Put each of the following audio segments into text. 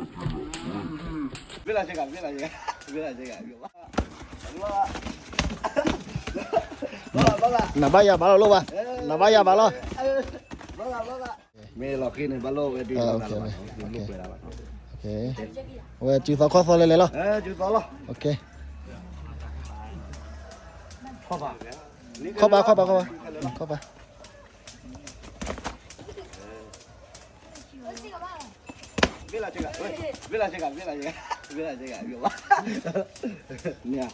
မ့ၢ်လၢစ့ၢ်ကီး မ့ၢ်လၢစ့ၢ်ကီး မ့ၢ်လၢစ့ၢ်ကီး နဘၣ်ယၤဘၣ်လီၤလိၣ်ဘၣ်, နဘၣ်ယၤဘၣ်လီၤ, မ့ၢ်လီၤဃ့န့ၣ် ဘၣ်လိၣ်ဝဲဒ်လီၤ, ဝဲစုသီခီၣ်သီလဲၤလဲၤလီၤ, ခီၣ်ဘၣ် ခီၣ်ဘၣ် ခီၣ်ဘၣ် ခီၣ်ဘၣ် မ့ၢ်လၢစ့ၢ်ကီး မ့ၢ်လၢစ့ၢ်ကီး မ့ၢ်လၢစ့ၢ်ကီး မ့ၢ်လၢစ့ၢ်ကီး မ့ၢ်လၢစ့ၢ်ကီး မ့ၢ်လၢ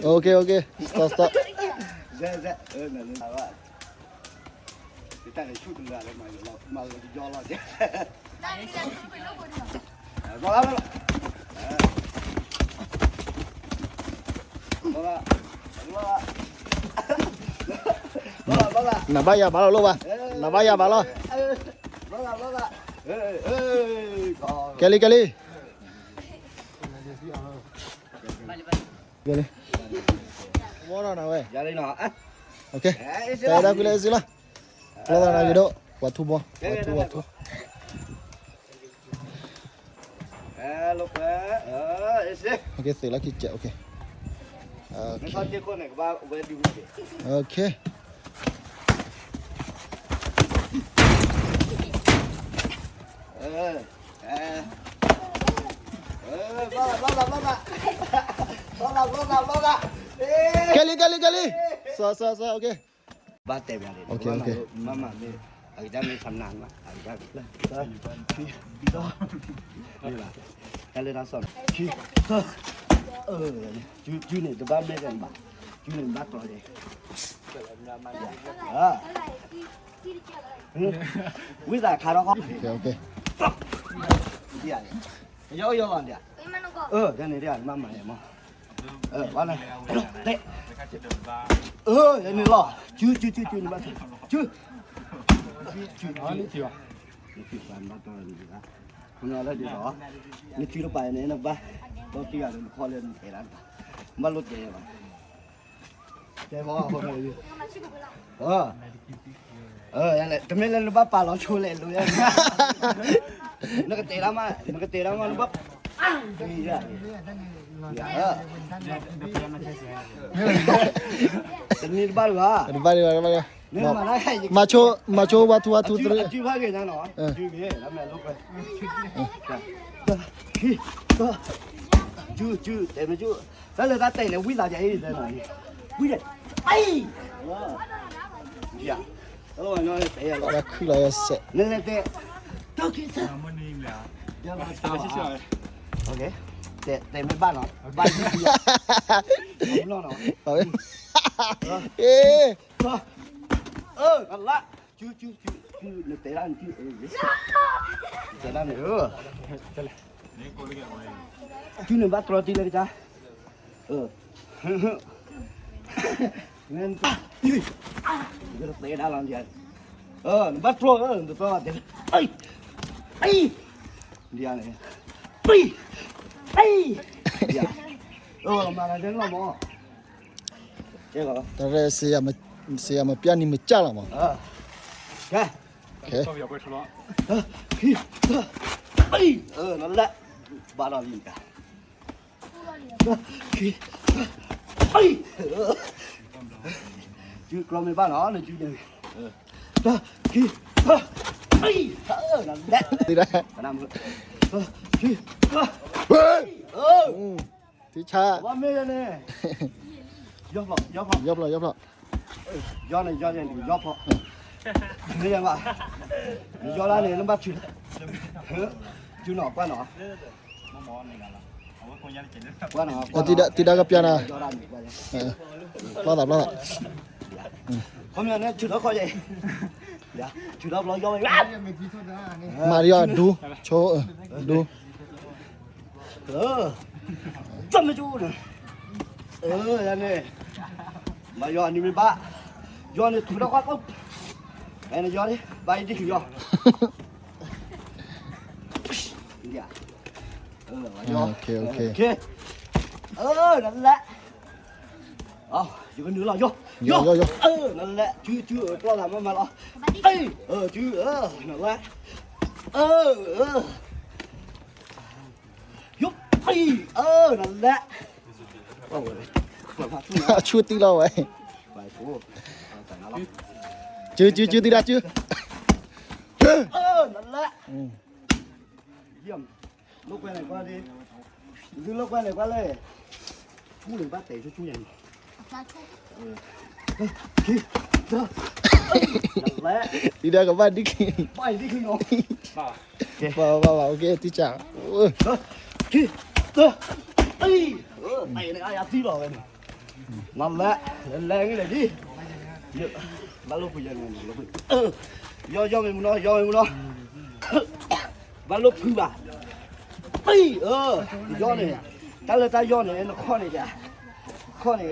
OK OK, stop stop. တၢ်ကဆူၣ်တဂၤလၢမၤယိာ်လီၤ မၤယိာ်လီၤ, ဘၣ်လၢ နဘၣ်ယၤဘၣ်လီၤလိၣ်ဘၣ်, နဘၣ်ယၤဘၣ်လီၤ, ကဲလံ ကဲလံ, ကဲလံ, ဝီဒီးနၤဝဲ, တဲဒၣ်ကွံလၢအစံလီၤ, ကျီသးနၤဂ့ၤဒိၣ်, ဝါထူဘီ, ဝါထူ ဝါထူ OK, သုးလီၢ်ခံကဲး, OK, OK. ကဲလံ ကဲလံ ကဲလံ, စီၤ စီၤ စီၤ OK. ဘၣ်တဲဘၣ်န့ၣ် မ့ၢ် အကစၢ်မ့ၢ်ဆနၢ်မး အကစၢ် ကဲလၢတၢ်စီၣ်န့ၣ် စု စုန့ၣ် တဘၣ်မဲကဘၣ် စုန့ၣ် ဘၣ်တီၤဒဲး ဝံသးခါထီၣ်ဃီ ယီယီလီၤဒၣ် ယန့ၣ်ဒၣ် နမၤမၤယၤမး ဘၣ်လၢ တဲ ယန့ၣ်လီၤ စု စု စု စု နဘၣ်စု စု စု စု နဘၣ်တီၤန့ၣ် ခီဖျိလၢဒ်သိး နစုတပၤန့ၣ် နဘၣ် ဒီးတံၢ်ဂၤဒီးနခီလၢနတဲဒၣ်တပၤ နဘၣ်လိၣ်တဲဘၣ် တဲဘၣ် တမ့ၢ်လၢနဘၣ်ပာ်လီၤဆိလဲၣ်လိၤ နကတဲဒၣ်မး နကတဲဒၣ်မး နဘၣ် တနံၤတဘၣ်တဘၣ် တဘၣ်တဘၣ် မၤဆိ မၤဆိ one two one two three အစုဖးဂ့ၤညါနီၤ စုဂ့ၤ လၢမဲာ်လိၣ်ကွဲ ခံ စု စု တဲမ့ၢ်စု တၢ်လၢတၢ်တဲာ်န့ၣ် ဝံသးစဲအံၤ တဲနီၤ ဝံသး အံ ယၤ တၢ်လီၤဝဲညီတဲယၤလီၤ ယၤခုလီၤယၤစဲး နလဲၤတဲ တၢ်ခံစဲး ယၤလီၤတဲ တဲမ့ၢ်ဘၣ်နီၤ ဘၣ်ယၤ နီၤနီၤ အ့ အၢ အလါ စု စု စု စု နတဲဒၣ်နစု အၢ နတဲဒၣ်န့ၣ် အၢ စုန့ၣ်ဘၣ်တြီတံၢ်လၢကစၢ် အၢ မ့ၢ် နတဲဒၣ်လီၤ နတဲ အၢ နဘၣ်တြီ အၢ နတတြီဘၣ်တဲ အံ အံ ဒ်န့ၣ် ပံ အံ ဒ် အၢ မၤတၢ်တဲလီၤမး တရဲ ဆရာမပြတ်နေမကြလီၤမး ကဲ ခံ အံ အၢ နလဲ ဘၣ်ဒီးလံ ခံ အံ အၢ စုကျီမ့ၢ်ဘၣ်နီၤ နစုန့ၣ် ခံ အံ အၢ နလဲ သံဒၣ် ခံ အံ အၢ ထံဆါ ဝါမ့ၢ်ယၤန့ၣ် ယီဖျီၣ် ယီဖျီၣ် ယီဖျီၣ် ယီဖျီၣ် ယီန့ၣ် ယီန့ၣ် ယီဖျီၣ် မ့ၢ်ယၤဘၣ် ယီလၢန့ၣ် နဘၣ်ထုးလၢ ထုးနီၤ ကွၢ်နီၤ ကွၢ်နီၤ တံၤဒါကပျၢ်နၤ ယီဒၣ်န့ၣ် ကွၢ် ဘျီသး ဘျီသး ခီမ့ၢ်န့ၣ် ထုးထီၣ်ခီယဲ ထုးထီၣ်ဘျီယီ မၤဒီးယီဒူ ဆိ ဒူ ကၠီမ့ၢ်ကၠီန့ၣ် အၢ ယၤန့ၣ် မၤယီၤနံၤမ့ၢ်ဘၣ် ယီၤန့ၣ်ထူးထီၣ်ကွၢ် အဲန့ၣ်ယီၤန့ၣ် ဘၣ်ယံၤတံၢ်ယီၤ ယၤ အၢ ယီၤ OK OK အၢ နလဲ ယကနုာ်လီၤ, ယီ, ယီ, ယီ, ယီ, နလဲၤ, စု, စု, ပျီသးမးမးလီၤ, အ, စု, နလဲၤ, အ, ယီ, အ, နလဲၤ, ဆူတံၢ်လီၤဝဲ, စု, စု, စု, သံဒၣ်စု, နလဲၤ လိာ်ကွဲန့ၣ်ကွၢ်လၢ, သုလိာ်ကွဲန့ၣ်ကွၢ်လၢ, ဆူန့ၣ်ဘၣ်တဲာ်ဆူဆူန့ၣ်, ခံ, သၢ, ဒ်ဒၣ်ကဘၣ်ဒံၣ်ခံ, ဘၣ်ဒံၣ်ခံနီၤ, ဘၣ်ဘၣ်ဘၣ် OK တံၢ်စၢ်, ခံ, သၢ, အံၤ, အယသံလီၤဝဲန့ၣ်, နလဲၤ, လဲၤဂ့ၤလဲၣ်ဒ်, ဘၣ်လိာ်ဖုးယၤန့ၣ်, ယီယီမ့ၢ်မူနီၤ, ယီမ့ၢ်မူနီၤ, ဘၣ်လိာ်ဖုးဘၣ်, အံၤ, ယီန့ၣ်, တၢ်လၢတၢ်ယီန့ၣ် နခီၣ်န့ၣ်, ခီၣ်န့ၣ်